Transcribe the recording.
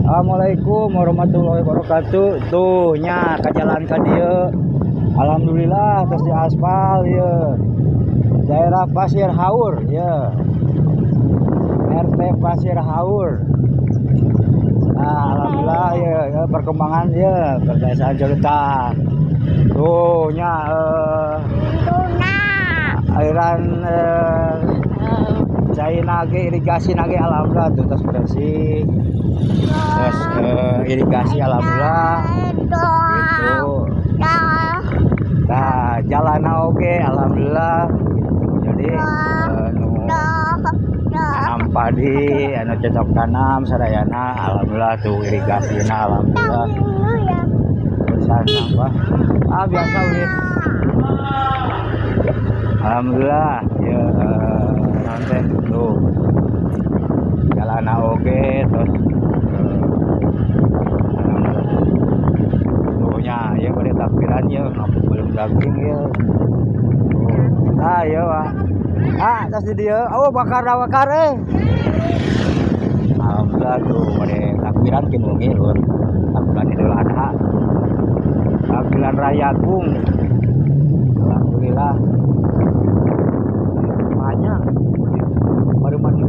Assalamualaikum warahmatullahi wabarakatuh. Tuh nya ka jalan ka dieu. Alhamdulillah tos di aspal ieu. Daerah Pasir Haur ya. RT Pasir Haur. Nah, alhamdulillah ya, ya perkembangan ya perdesaan Ciletak. Tuh nya aliran cai nage, irigasi nage, alhamdulillah tuh tos bersih. Terus irigasi alhamdulillah gitu. Nah, jalan oke alhamdulillah gitu. Jadi nu nanam padi anu cocok tanam sadayana alhamdulillah tuh, irigasina alhamdulillah. Urusan apa? Ah, biasa ulin. Alhamdulillah ya, nanti tuh jalan oke, terus tuh nya ya pada takbiran ya, belum daging ya. Tuh. Ah iya, Pak. Ah, tas di dieu. Oh, bakar bakar eh. Alhamdulillah tuh pada takbiran kin wengi lur. Takbiran Idul Adha. Takbiran Raya Agung. Alhamdulillah. Banyak. Baru mandi.